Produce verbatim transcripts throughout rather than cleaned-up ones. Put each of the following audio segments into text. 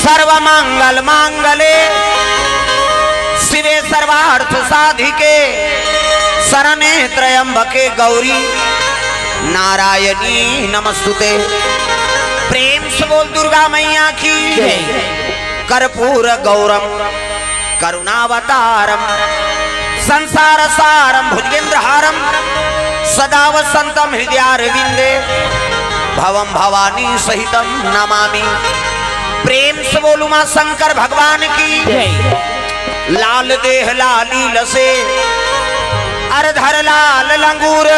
सर्वमंगल मांगले शिवे सर्वार्थ साधिके शरणे त्र्यंबके गौरी नारायणी नमस्तुते। प्रेम से बोल दुर्गा मैया की। जय। कर्पूर गौरम करुणावतारम संसार सारम भुजगेंद्र हारम सदा वसंतम हृदयारविंदे भवम भवानी सहितम नमामि। प्रेम से बोल उमा शंकर भगवान की। जय। लाल देह लाली लसे अरधर लाल लंगूर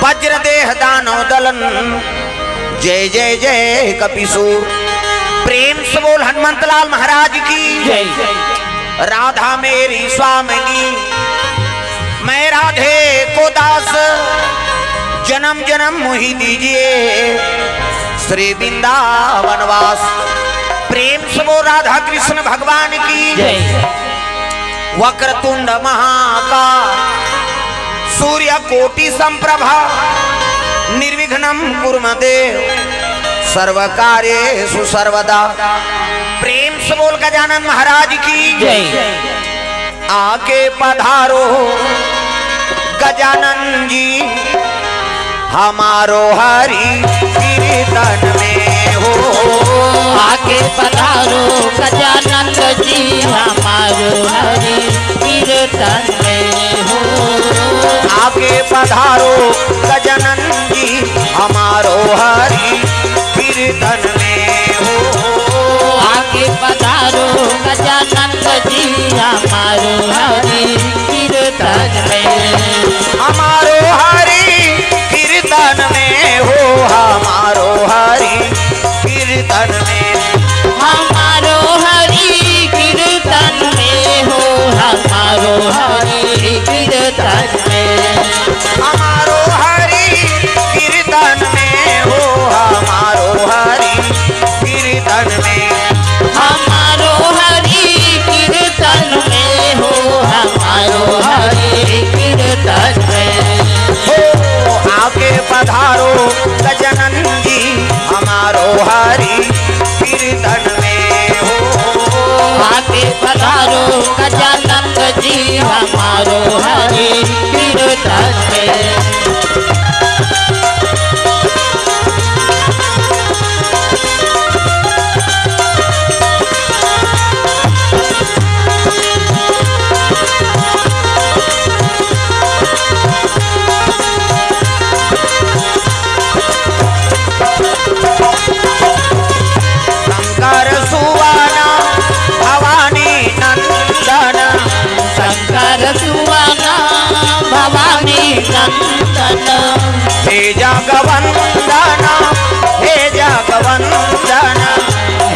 वज्र देह दानव दलन जय जय जय कपिसूर। प्रेम से बोल हनुमंत लाल महाराज की। जय। राधा मेरी स्वामिनी, मैं राधे को दास, जन्म जन्म मुहि दीजिए श्री वृंदावन वास। प्रेम से बोल राधा कृष्ण भगवान की। जय। वक्रतुंड महाकाय सूर्य कोटि संप्रभा निर्विघ्नं कुरु मे देव सर्व कार्येषु सर्वदा। प्रेम से बोल गजानन महाराज की। जय। आके पधारो गजानन जी हमारो हरि कीर्तन में हो। आके पधारो गजानन जी हमारो हरि कीर्तन में हो। आके पधारो गजानन जी हमारो हरि कीर्तन में हो। आके पधारो गजानन जी हमारो हरि कीर्तन में। हमारो हरि कीर्तन में हो, हमारो हरि कीर्तन में। हमारो हरि कीर्तन में हो, हमारो हरि कीर्तन में। हमारो हरि कीर्तन में हो, हमारो हरि कीर्तन में। हमारो हरि कीर्तन में हो, हमारो हरि कीर्तन में। हो आके पधारो गजानन जी हमारो हरि कीर्तन में हो। आके पधारो गजानन जी हमारो हरि कीर्तन में। शंकर सुवन भवानी नंदन। शंकर सुवन भवानी नंदन। हे जगवंदन, हे जगवंदन।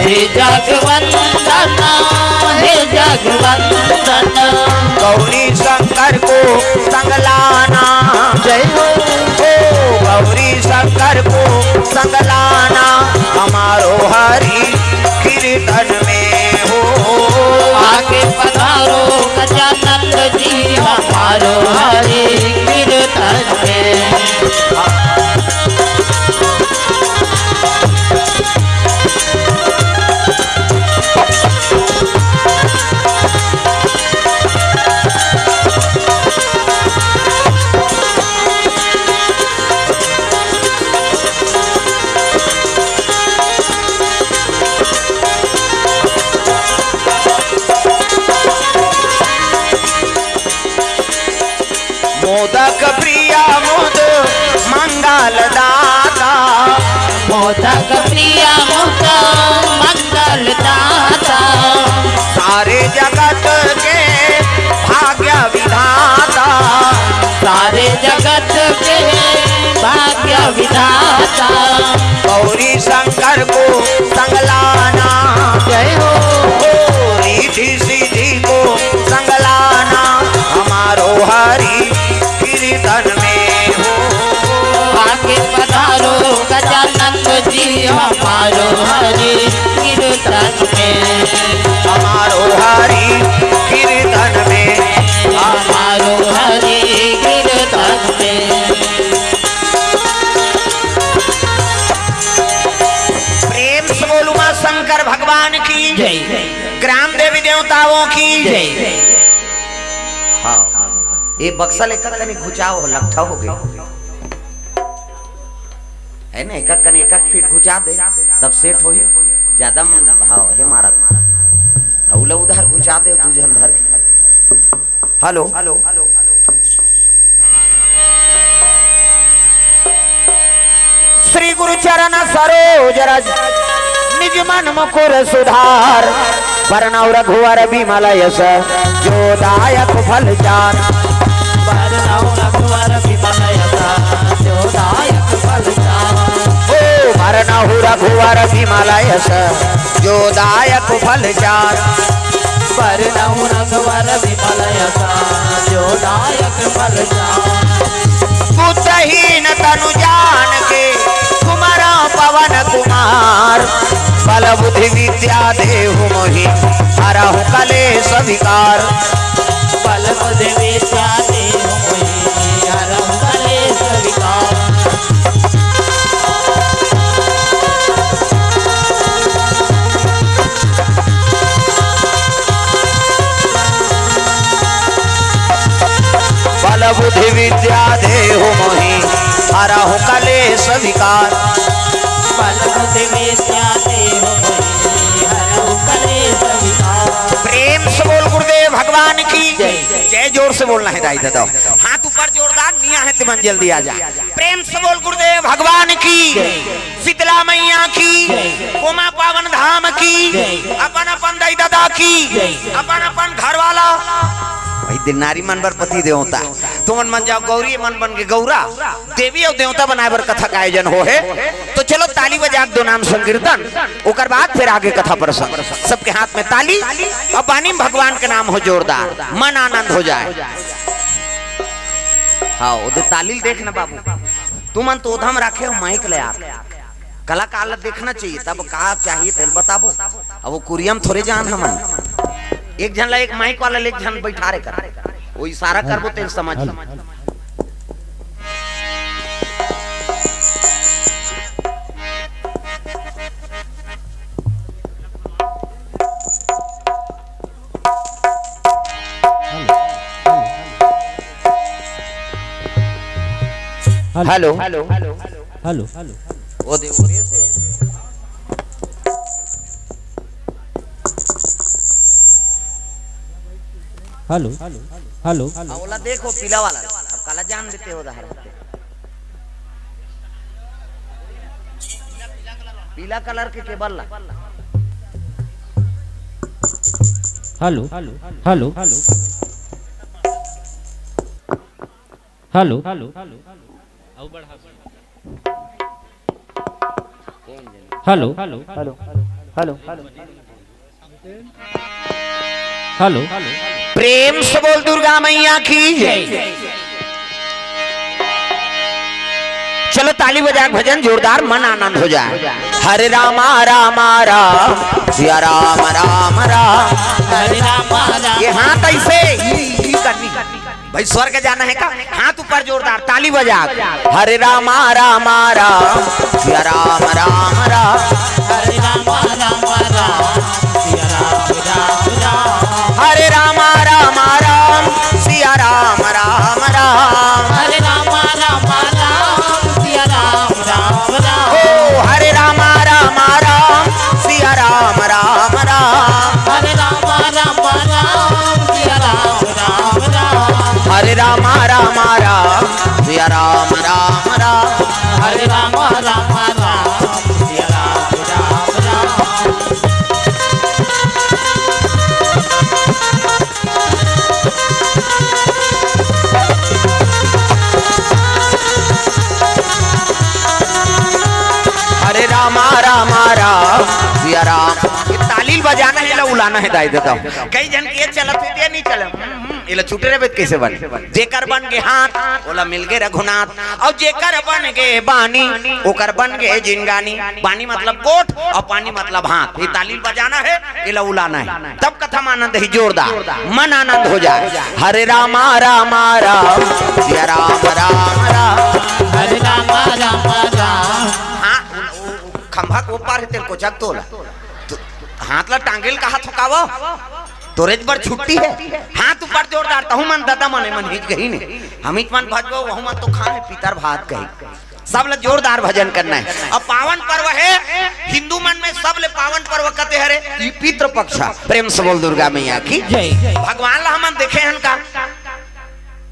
हे जगवंदन, हे जगवंदन। गौरी शंकर को संग लाना। जय हो। ओ गौरी शंकर को संग लाना। हमारो हरि कीर्तन में हो। आके पधारो गजानन जी हमारो हरि कीर्तन में। मोदक प्रिय मुद मंगल दाता। मोदक प्रिय मुद मंगल दाता। सारे जगत के भाग्य विधाता। सारे जगत के भाग्य विधाता। गौरी शंकर को संग लाना। जय हो। ओ रिद्धि सिद्धि को संग लाना। हमारो हरि कीर्तन में हो। आके पधारो गजानन जी हमारो हरि कीर्तन में। हमारो हरि कीर्तन में। हमारो हरि कीर्तन में। प्रेम से बोल उमा शंकर भगवान की जय। ग्राम देवी देवताओं की जय। हाँ, ये बक्सा लेकर कनी घुचाओ, लकठा हो गई है ना, एक कनी एक फीट घुचा दे, तब सेट होही। ज्यादा म-, हाँ, हे मारत। हाँ, उला उधार घुचा दे, दू झन धर के। हेलो। श्री गुरु चरण सरोज रज, निज मन मुकुर सुधार। बरनउँ रघुवर बिमल यस, जो दायक फल चार। बरनउँ रघुवर बिमल यस, जो दायक फल चार। ओ बरनउँ रघुवर बिमल यस, जो दायक फल चार। बरनउँ रघुवर बिमल यस, जो दायक फल चार। बुद्धहीन तनु जान के कुमरा पवन कुमार, बल बुद्धि विद्या देहु मोहि हरहु कलेस विकार। बल बुद्धि विद्या देहु मोहि हरहु कलेस विकार। बल बुद्धि विद्या देहु मोहि हरहु कलेस विकार। बल बुद्धि विद्या देहु मोहि हरहु कलेस विकार। प्रेम से बोल गुरुदेव भगवान की जय। जय। जोर से बोलना है दाई दादा। हाथ ऊपर जोरदार, निया है तिमन जल्दी आ जा। प्रेम से बोल गुरुदेव भगवान की, शीतला मैया की, कोमा पावन धाम की, अपन अपन दाई दादा की, अपन अपन घर वाला। भाई दिन नारी मन बर पति देवता, तुमन मन जाओ गौरी मन बन के गौरा, देवी अउ देवता बनाए बर कथा का आयोजन हो हे। तो चलो ताली बजा के दो नाम संकीर्तन, ओकर बाद फिर आगे कथा प्रसंग। सबके हाथ में ताली, अब बानी में भगवान के नाम हो जोरदार, मन आनंद हो जाए। हाँ, ओदे ताली ल देख ना बाबू, तुमन तो ओधम राखे हो माइक ले आप। कलाकार ला देखना चाहिए, तब का चाहिए तेल बताबो। अब वो कुरियम थोड़े जान हमन, एक झन ला एक माइक वाला ले, एक झन बैठा रे कर, वो इशारा करबो तेल समझ। हेलो। हेलो। हेलो। ओ दे, ओ दे से। हेलो। हेलो। हाँ, ओला देखो, पीला वाला। अब काला जान देते हो, उधार होते। पीला कलर के केबल ला। Hello. Hello. Hello. Hello. Hello. Hello. Hello. Hello. Hello. प्रेम से बोल दुर्गा मैया की जय। चलो ताली बजा के भजन जोरदार, मन आनंद हो जाए। हरे रामा रामा राम, सिया राम राम राम। हरे रामा राम। ये हाथ ऐसे ही, ही करनी। भाई स्वर्ग जाना है का? हाथ ऊपर जोरदार, ताली बजा। हरे रामा रामा राम, सिया राम राम राम। हरे रामा रामा राम, सिया राम राम राम। हरे रामा रामा राम, सिया राम राम राम। हरे रामा रामा राम, सिया राम राम राम। ओ हरे रामा रामा राम, सिया राम राम राम। हरे रामा रामा राम, सिया राम राम राम। हरे रामा रामा राम, सिया राम राम राम। हरे रामा रामा राम, सिया राम राम राम। हरे रामा रामा राम, सिया राम। ये ताली ल बजाना है, ला उलाना है, दाई देता हूँ। कई झन के ये चलत हे, ये नहीं चलत। हम्म, हम्म, ये ला छूटे रहे, कैसे बने? जेकर बन के हाथ, ओला मिल गए रघुनाथ। अउ जेकर बन गे बानी, ओकर बन गे जिनगानी। बानी मतलब गोठ अउ पानी मतलब हाथ। ये ताली ल बजाना है, ये ला उलाना है, तब कथा म आनंद ही जोरदार, मन आनंद हो जाए। हरे रामा रामा राम, सिया राम राम राम। हरे रामा रामा राम। हाँ, उ, उ, उ खंभा के ओ पार हे, तेल कोचक तोला। तो हाथ ला टांगेल कहा थोकावो, तोरेच बर छुट्टी हे। हाथ ऊपर जोरदार, तहु मन ददा मने मन हिच गही ने, हमिच मन भजबो, वहु मन तो खाने पितर भात कही। सब ला जोरदार भजन करना हे। अब पावन पर्व हे, हिंदू मन में सबले पावन पर्व कते हरे, ई पितृ पक्ष। प्रेम से बोल दुर्गा मैया की जय। भगवान ला हमन देखे हन का?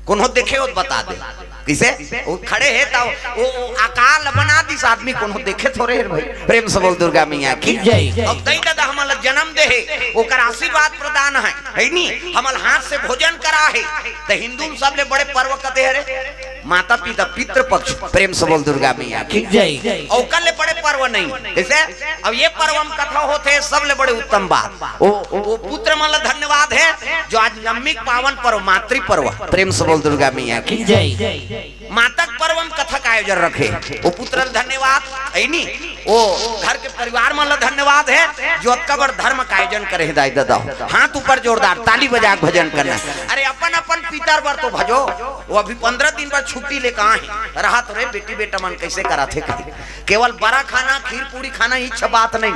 कोनो देखे हो तो बता दे। किसे? वो खड़े हे त वो, वो आकार बना दिस आदमी, कोनो देखे थोरे हे भाई। प्रेम से बोल दुर्गा मैया की जय। अब दई ददा हमन ला जन्म दे हे, ओकर आशीर्वाद प्रदान हे, हे नी? हमन हाथ से भोजन करा हे, त हिंदू में सबले बड़े पर्व कते हरे? माता पिता पितृ पक्ष। प्रेम से बोल दुर्गा मैया की जय। ओकर ले बड़े पर्व नहीं। जैसे अब ये पर्व में कथा होथे, सबले बड़े उत्तम बात। ओ, ओ पुत्र मन ला धन्यवाद हे, जो आज नवमी के पावन पर्व, मातृ पर्व। प्रेम से बोल दुर्गा मैया की जय। मातक पर्व में कथा का आयोजन रखे, ओ पुत्र ला धन्यवाद, हे नी? ओ घर के परिवार मन ला धन्यवाद हे, जो अतका बड़ धर्म का आयोजन करे हे दाई ददा। हाथ ऊपर जोरदार, ताली बजा के भजन करना हे। अरे अपन अपन पितर बर तो भजो, वो अभी पंद्रह दिन बर छुट्टी लेके आए हे, रहा तो रे बेटी बेटा मन कैसे करा थे कहीं। केवल बरा खाना, खीर पूड़ी खाना, इच्छा बात नहीं।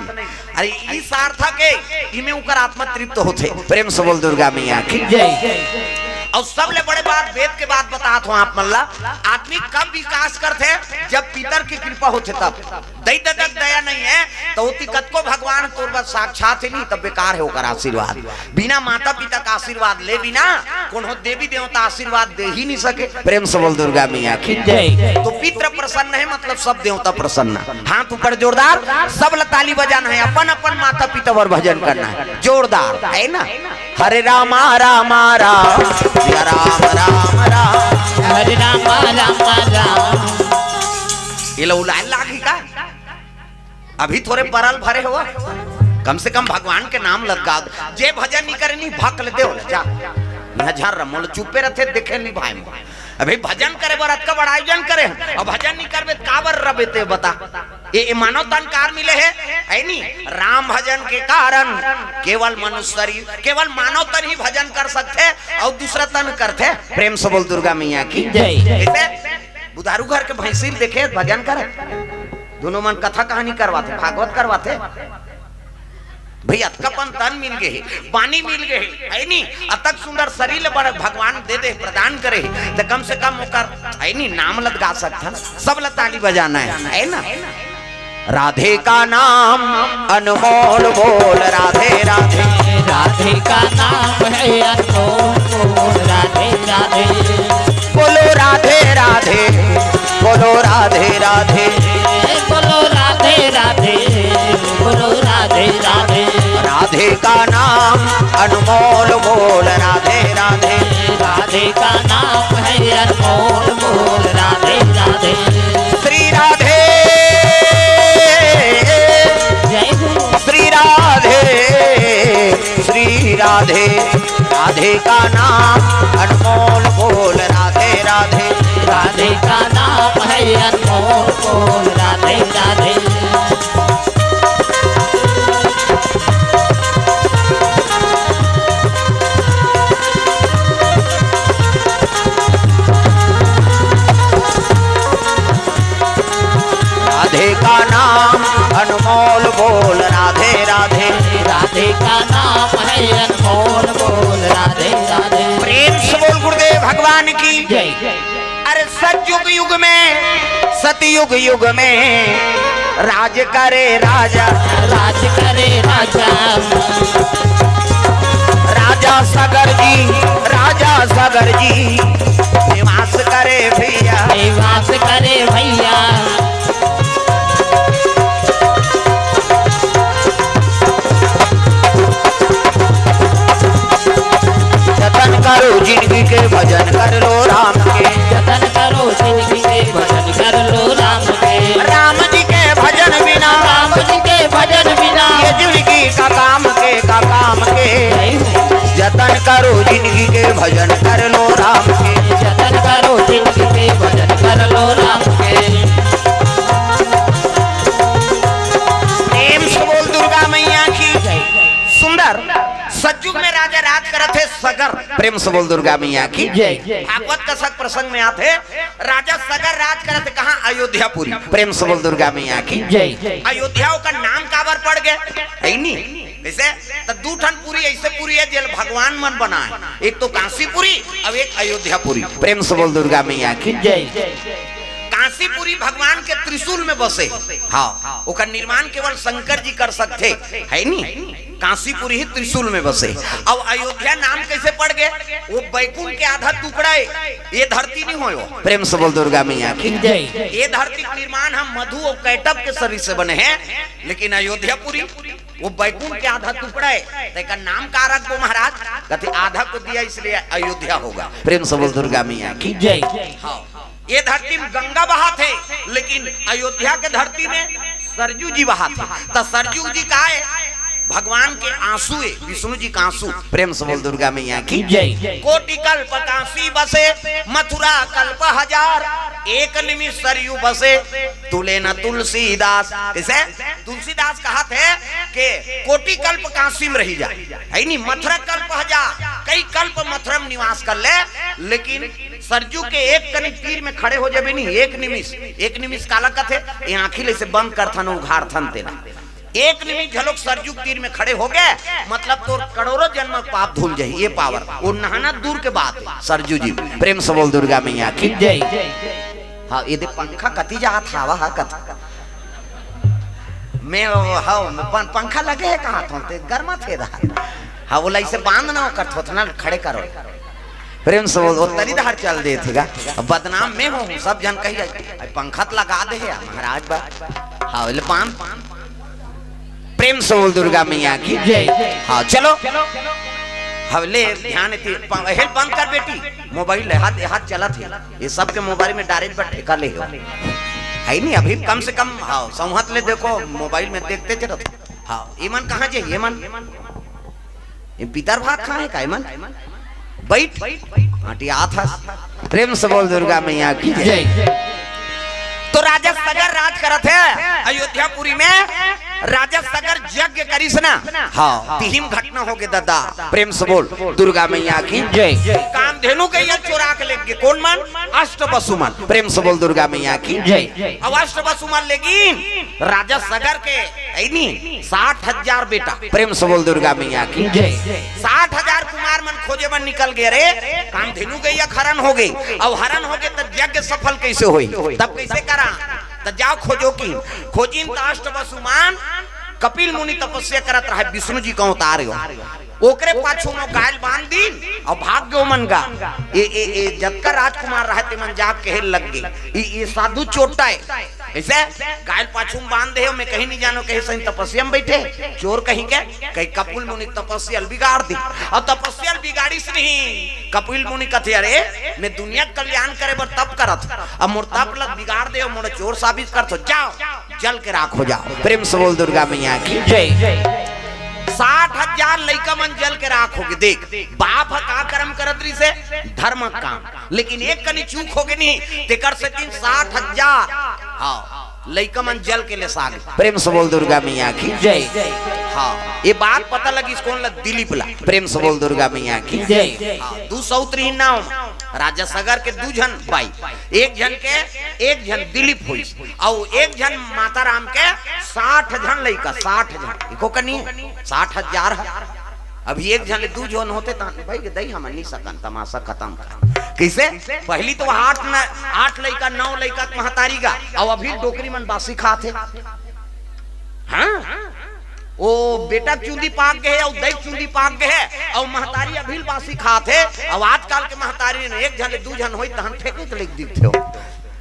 अरे ई सार्थक हे, इमे उकर आत्मा तृप्त होथे। प्रेम से बोल दुर्गा मैया की जय। अउ सबले बड़े बात, वेद के बात बतात हों आप मन ला, आदमी कब विकास करथे? जब पितर की कृपा होथे तब। दई ददा के दया नहीं हे, त ओती कतको भगवान तोर बर साक्षात हे नहीं, तब बेकार हे ओकर आशीर्वाद। बिना माता पिता का आशीर्वाद ले बिना कोनो देवी देवता आशीर्वाद दे ही नहीं सके। प्रेम से बोल दुर्गा मैया की जय। तो पितर प्रसन्न हे, मतलब सब देवता प्रसन्न। हाथ ऊपर जोरदार, सब ला ताली बजाना हे, अपन अपन माता पिता बर भजन करना हे जोरदार, हे ना? हरे रामा रामा राम, या राम राम राम। हरे रामा रामा राम। ये ला उलाय लागी का? अभी थोरे परल भरे हो, कम से कम भगवान के नाम लगा। जे भजन नहीं करे नहीं, भक ले देव ले जा। यहाँ झर रहा, मोला चुप्पे रथे, देखे नहीं भाई मोर। अभी भजन करे बर अतका बड़ा आयोजन करे हन, अउ भजन नहीं करबे त काबर रबे ते बता। ए, ए मानव तन कार मिले हे, हे नी? राम भजन के कारण केवल मनुष्य शरीर, केवल मानव तन ही भजन कर सकथे, अउ दूसरा तन करथे। प्रेम से बोल दुर्गा मैया की जय। जैसे बुधारू घर के भैंसी ल देखे भजन करे, दोनों मन कथा कहानी करवाथे, भागवत करवाथे। भई अतका पन तन मिल गे हे, बानी मिल गे हे, हे नी? अतक सुंदर शरीर ल बड़ भगवान दे दे, प्रदान करे हे, त कम से कम ओकर, हे नी, नाम ल गा सकथन। सब ल ताली बजाना हे, हे ना? राधे का नाम अनमोल बोल, राधे राधे। राधे का नाम है अनमोल बोल, राधे राधे। बोलो राधे राधे, बोलो राधे राधे। बोलो राधे राधे, बोलो राधे राधे। राधे का नाम अनमोल बोल, राधे राधे। राधे का नाम है अनमोल बोल, राधे राधे। श्री राधे, जय गुरु। श्री राधे, श्री राधे। राधे का नाम अनमोल बोल, राधे राधे। राधे का नाम है अनमोल बोल, राधे राधे। राधे का नाम अनमोल बोल, राधे राधे। राधे का नाम है अनमोल बोल, राधे राधे। प्रेम से बोल गुरुदेव भगवान की जय। अरे सतयुग युग में, सतयुग युग में राज करे राजा। राज करे राजा। राजा सगर जी, राजा सगर जी निवास करे भैया। निवास करे भैया। जतन करो जिनगी के, भजन कर लो राम के। जतन करो जिनगी के, भजन कर लो राम के। राम जी के भजन बिना, राम जी के भजन बिना ये जिनगी का काम के, का काम के। जतन करो जिनगी के, भजन कर लो राम के। जतन करो जिनगी के, भजन कर लो राम के। प्रेम से बोल दुर्गा मैया की। सुंदर। सतयुग में राजा राज करत हे सगर। प्रेम से बोल दुर्गा मैया की जय। भागवत कथा के प्रसंग में आथे, राजा सगर राज करत हे कहाँ? अयोध्यापुरी। प्रेम से बोल दुर्गा मैया की जय। अयोध्या ओकर नाम काबर पड़ गे? हे नी? ऐसे तो दू ठन पुरी ऐसे पुरी हे, जेल भगवान मन बनाए, एक तो कांसीपुरी अउ एक अयोध्यापुरी। प्रेम से बोल दुर्गा मैया की जय। कांसीपुरी भगवान के त्रिशूल में बसे। हाँ, ओकर निर्माण केवल शंकर जी कर सकथे, हे नी? कांसीपुरी ही त्रिशूल में बसे। अब अयोध्या नाम कैसे पड़ गए? वो बैकुंठ के आधा टुकड़ा हे, ये धरती नहीं होय। प्रेम से बोल दुर्गा मैया की जय। ये धरती के निर्माण हम मधु अउ कैटभ के शरीर से बने हैं, लेकिन अयोध्यापुरी वो बैकुंठ के आधा टुकड़ा हे, तो एकर नाम का रखबो महाराज? कहते आधा को दिया इसलिए अयोध्या होगा। प्रेम से बोल दुर्गा मैया की जय। हाँ, ये धरती में गंगा बहाथे, लेकिन अयोध्या के धरती में सरजू जी बहाथे। तो सरजू जी का हे? भगवान के आंसू हे, विष्णु जी का आंसू। प्रेम से बोल दुर्गा मैया की जय। कोटि कल्प कांसी बसे, मथुरा कल्प हजार, एक निमिष सरयू बसे, तुले न तुलसीदास। कैसे? तुलसीदास कहथे कि कोटि कल्प कांसी में रहि जा, हे नी? मथुरा कल्प हजार, कई कल्प मथुरा में निवास कर ले, लेकिन सरजू के एक कनी तीर में खड़े हो जाबे नी, एक निमिष, एक निमिष काला कथे, ये आंखी ले से बंद करथन, उघाड़थन तेला। एक निमिष घलोक सरजू के तीर में खड़े हो गए, मतलब तोर करोड़ों जन्म के पाप धुल जाही, ये पावर। वो नहाना दूर के बात हे, सरजू जी। प्रेम से बोल दुर्गा मैया की जय। हाँ, ये दे पंखा कति जात हवा हा कत। मैं वो, हाँ, मैं पं-, पंखा लगे हे कहा था, ते गर्मा थे रहा। हाँ, बोला इसे बांध ना कर थोथना खड़े करो। प्रेम से बोल, वो तरी धार चल दे थे गा। अब बदनाम मैं हूँ, सब जन कही जाए, "अरे पंखा तो लगा दे हे महाराज बा।" हाँ, बोले बांध। प्रेम से बोल दुर्गा मैया की जय। हाँ, चलो। हाँ, ले ध्यान थी, प-, हेल बंद कर बेटी, मोबाइल है, हाथ, हाथ चलत हे। ये सबके मोबाइल में डायरेक्ट पर ठेका ले हो। हे नी, अभी कम से कम, हाँ, संहत ले देखो, मोबाइल में देखते चलो। हाँ, ये मन कहाँ जे, ये मन? ये पितर भात खाए का, ये मन? बैठ। आटी आथस। प्रेम से बोल दुर्गा मैया की जय। जय। तो राजा सगर राज करत हे अयोध्यापुरी में, राजा सगर यज्ञ करिस ना। हाँ, तिहिम घटना हो गे दादा। प्रेम से बोल दुर्गा मैया की जय। कामधेनु गैया चोरा के लेगे। कौन मन? अष्ट वसु मन। प्रेम से बोल दुर्गा मैया की जय। अब अष्ट वसु मन लेगिन राजा सगर के, हे नी, साठ हजार बेटा। प्रेम से बोल दुर्गा मैया की जय। साठ हजार कुमार मन खोजे बर निकल गे रे, कामधेनु गैया हरन हो गे। अब हरन हो गे त यज्ञ सफल कैसे होही? तब कैसे करा? त जाओ खोजो किहिन। खोजिन त अष्ट वसु मन कपिल मुनि तपस्या करत रहे, विष्णु जी का अवतार हो। ओकरे पाछू में गायल बांध दिन अउ भाग गयो मन गा। ए, ए, ए, जतका राजकुमार रहे ते मन जाके कहे लग गे, "ई, ई साधु चोट्टा हे।" कैसे? गायल पाछू में बांध दे हो, मैं कहीं नहीं जानो, कहीं सही तपस्या में बैठे, चोर कहीं के, कहीं कपिल मुनि तपस्या ल बिगाड़ दी। अउ तपस्या ल बिगाड़िस नहीं, कपिल मुनि कथे, "अरे, मैं दुनिया के कल्याण करे बर तप करत, अब मोर तप ल बिगाड़ दे हो, मोर चोर साबित करत हो, जाओ।" जल के राख हो जाओ। प्रेम से बोल दुर्गा मैया की जय। साठ हजार लइका मन जल के राख हो गे। देख, बाप ह का कर्म करत रहिस हे? धर्म काम। लेकिन एक कनी चूक हो गे नहीं, तेकर सेती साठ हजार, हाँ, लइका मन जल के लेसा गे। प्रेम से बोल दुर्गा मैया की जय। हाँ, ये बात पता लगिस कोन ला? दिलीप ला। प्रेम से बोल दुर्गा मैया की जय। हाँ, दू सौत रहिन नाव म। राजा सगर के दू झन बाई, एक झन के, एक झन दिलीप होइस। अउ एक झन माता राम के साठ झन लइका, साठ झन, एको कनी हे, साठ हजार हे। अभी एक झन ले दू झन होते त भाई के दई हमन नहीं सकन, तमाशा खत्म कर। कैसे? पहली तो आठ न, आठ लइका, नौ लइका के महतारी गा, अउ अभी डोकरी मन बासी खात हे। हाँ? ओ बेटा चूंदी पाक गए हे, अउ दई चूंदी पाक गए हे, अउ महतारी अभी बासी खात हे। अउ आजकल के महतारी ने एक झन ले दू झन होई तहन फेंके के लेग दिखथे हो।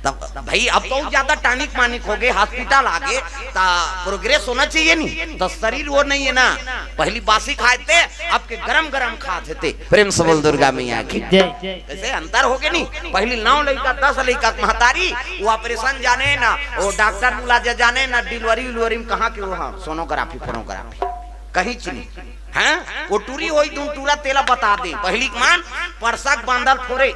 तब भाई, अब तो ज्यादा टॉनिक मानिक हो गए, हॉस्पिटल आ गए, ता प्रोग्रेस होना चाहिए नहीं, तो शरीर वो नहीं है ना, पहली बासी खाए थे, अब के गरम गरम खात हे ते। प्रेम से बोल दुर्गा मैया की। जय। कैसे अंतर हो गए नहीं, पहली नौ लइका, दस लइका के महतारी, वो ऑपरेशन जाने ना, वो डॉक्टर मुलाजा जाने ना, डिलीवरी उलीवरी में कहाँ के वो, हाँ, सोनोग्राफी, फोनोग्राफी, कहीं चीज नहीं। हैं? वो टूरी होई, दून टूरा तेला बता दे। पहली के मान, परसक बांधल फोरे,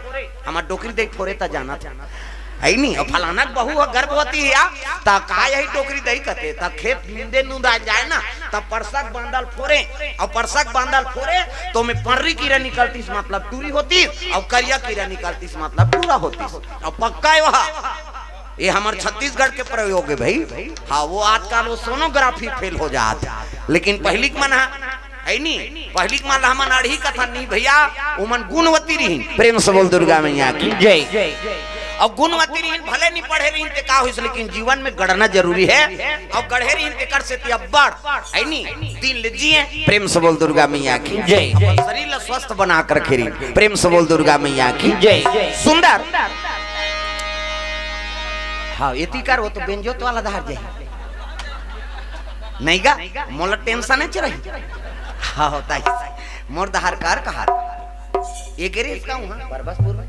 हमार डोकरी दे फोरे त जानत हे। है नी? अउ फलाना के बहू ह गर्भवती हे या, त का यही डोकरी दई कथे, त खेत नींदे नूंदा जाए ना, त परसक बांधल फोरे, अउ परसक बांधल फोरे, तो में पर्री कीरा निकलतीस, मतलब टूरी होतीस, अउ करिया कीरा निकलतीस, मतलब टूरा होतीस। अउ पक्का हे वह। ये हमर छत्तीसगढ़ के प्रयोग हे भाई। हाँ, वो आजकल वो सोनोग्राफी फेल हो जात हे। लेकिन पहिली के मन हा, है नी, पहिली के मन ला हमन अड़ही कथन नी भैया, ओमन गुणवती रहिन। प्रेम से बोल दुर्गा मैया की। जय। अब गुणवती रहिन, भले नी पढ़े रहिन ते का होइस, लेकिन जीवन में गढ़ना जरूरी है। अब गढ़े रहिन तेकर सेती अब्बड़, है नी, दिन ले जिए। प्रेम से बोल दुर्गा मैया की। जय। अपन शरीर ला स्वस्थ बना कर रखे रहिन। प्रेम से बोल दुर्गा मैया की। जय। सुंदर। हाँ, एती कर, वो तो बेंजोत वाला धार जाही। नहीं गा, मोला टेंशन च रही। हाँ, होता है। मोर दहार कार कहा। ये गिरीश का हूँ, हाँ, बरबसपुर में।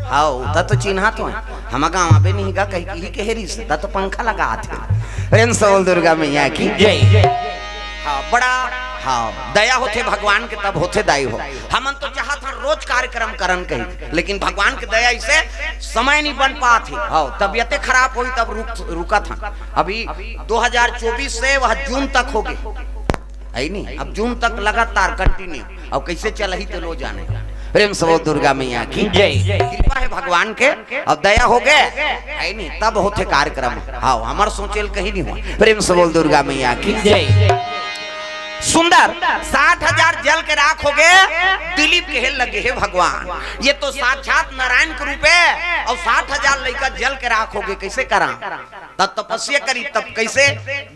हाँ, उता तो चिन्हा तो है। हम गाँव आबे नहीं गा, कहीं की ही कह रही से, ता तो पंखा लगा हाथ में। प्रेम से बोल दुर्गा मैया की। जय। हाँ, बड़ा, हाँ, दया होथे भगवान के, तब होथे दाई हो। हमन तो चाहत हन रोज कार्यक्रम करन कही, लेकिन भगवान के दया इसे समय नहीं बन पात हे। हाँ, तबियते खराब होई तब रुक, रुकत हन। अभी दो हज़ार चौबीस से वह जून तक हो गए, है नी? अब जून तक लगातार कंटिन्यू, अब कैसे चलही ते लो जाने। प्रेम से बोल दुर्गा मैया की। जय। कृपा है भगवान के, अब दया हो गए, है नी? तब होथे कार्यक्रम। हाँ, हमर सोचेल कहीं नहीं हुआ। प्रेम से बोल दुर्गा मैया की। जय। सुंदर, साठ हजार जल के राख हो गए। दिलीप कहे लगे, हे भगवान, ये तो साक्षात नारायण के रूप है, और साठ हजार लइका जल के राख हो गए, कैसे करा? तब तपस्या करी, तब कैसे?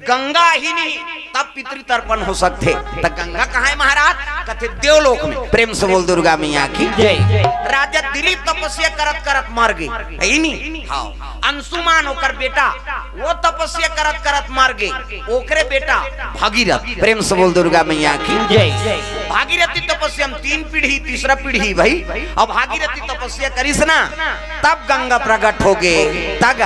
गंगा ही नहीं, तब पितृ तर्पण हो सकथे। त गंगा कहाँ है महाराज? कथे देवलोक में। प्रेम से बोल दुर्गा मैया की। जय। राजा दिलीप तपस्या करत करत मर गए, है नी? हाँ। अंशुमान ओकर बेटा, वो तपस्या करत करत मर गए, ओकरे बेटा भागीरथ। प्रेम से बोल दुर्गा मैया की। जय। भागीरथी तपस्या में तीन पीढ़ी, तीसरा पीढ़ी भाई, अब भागीरथी तपस्या करिस ना, तब गंगा प्रकट हो गए। तब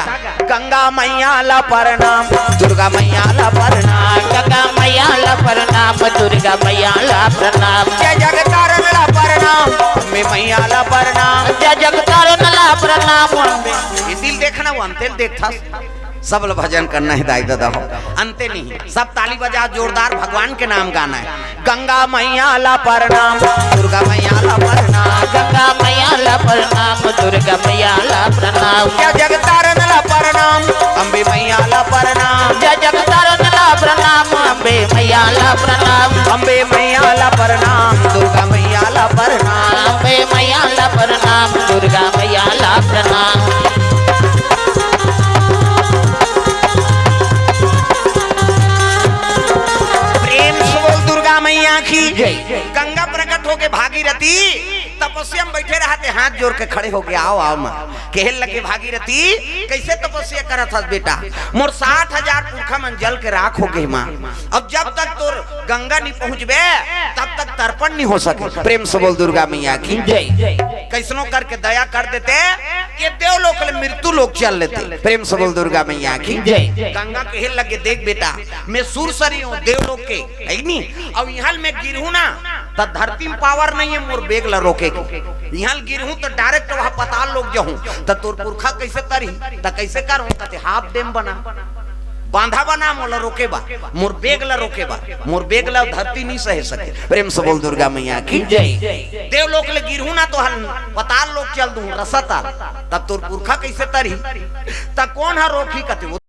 गंगा मैया ला प्रणाम, दुर्गा मैया ला प्रणाम। गंगा मैया ला प्रणाम, दुर्गा मैया ला प्रणाम। जय जगतारण ला प्रणाम, अम्बे मैया ला प्रणाम। जय जगतारण ला प्रणाम, अम्बे। ये दिल देखना, वो अंतेल देखता। सब ल भजन करना है दाई दादा हो, अंते नहीं। सब ताली बजा, जोरदार भगवान के नाम गाना है। गंगा मैया ला प्रणाम, दुर्गा मैया ला प्रणाम। गंगा मैया ला प्रणाम, दुर्गा मैया ला प्रणाम। जय जगतारण ला प्रणाम, अम्बे मैया ला प्रणाम। जय जगतारण ला प्रणाम, अम्बे मैया ला प्रणाम। अम्बे मैया ला प्रणाम, दुर्गा मैया ला प्रणाम। अम्बे मैया ला प्रणाम, दुर्गा मैया ला प्रणाम। प्रेम से बोल दुर्गा मैया की। जय। गंगा प्रकट होके भागीरथी तपस्या में बैठे रहते, हाथ जोड़ के खड़े हो गए, आओ, आओ माँ। कहे लगे भागीरथी, कैसे तपस्या करत हस बेटा? मोर साठ हजार पुरखा मन जल के राख हो गए माँ। अब जब तक तोर गंगा नहीं पहुँचबे, तब तक तर्पण नहीं हो सके। प्रेम से बोल दुर्गा मैया की। जय। कैसनो करके दया कर देते, ये देवलोक ले मृत्यु लोक चल लेते। प्रेम से बोल दुर्गा मैया की। जय। गंगा कहे लगे, देख बेटा, मैं सुरसरी हूँ देवलोक के, है नी? अब यहाँ मैं गिरहूँ ना, त धरती में पावर नहीं है, मोर बेग ला रोके के। यहाँ गिरहूँ त direct वहाँ पाताल लोक जाहूँ, त तोर पुरखा कैसे तरही, त कैसे करहूँ? कथे हाफ डैम बना, बांधा बना मोला रोके बा, मोर बेग ला रोके बा, मोर बेग ला धरती नहीं सहे सके। प्रेम से बोल दुर्गा मैया की। जय। देवलोक ले गिरहूँ ना तो हल पाताल लोक चल दूँ, रसाताल, तब तोर पुरखा कैसे तरही? त कौन हा रोकही? कथे वो